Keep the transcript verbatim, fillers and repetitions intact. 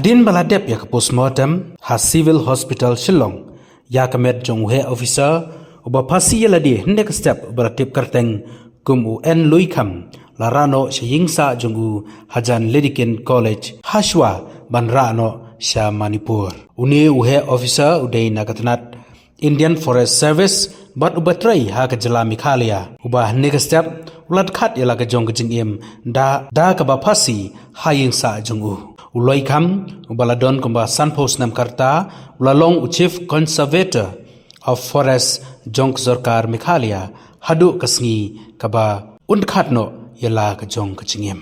Hadien ba la dep ïa ka postmortem ha Civil Hospital Shillong, ïa ka met jong u heh officer uba phasi ïa lade hynne ka step uba la tip kyrteng kum u N Luikham la rah noh sha ïing sah jong u hajan Lady Kin College hashwa ban rah noh sha Manipur. Une u heh officer u dei na ka tnat Indian Forest Service bad uba trei ha ka jylla Meghalaya, uba hynne ka step u la dkhat ïa la ka jong ka jingim da, da kaba phasi ha ïing sah jong u. U Luikham uba la don kumba sanphew snem ka rta u la long u Chief Conservator of Forest jong ka sorkar Meghalaya haduh ka sngi kaba un dkhat noh ïa la ka jong ka jingim.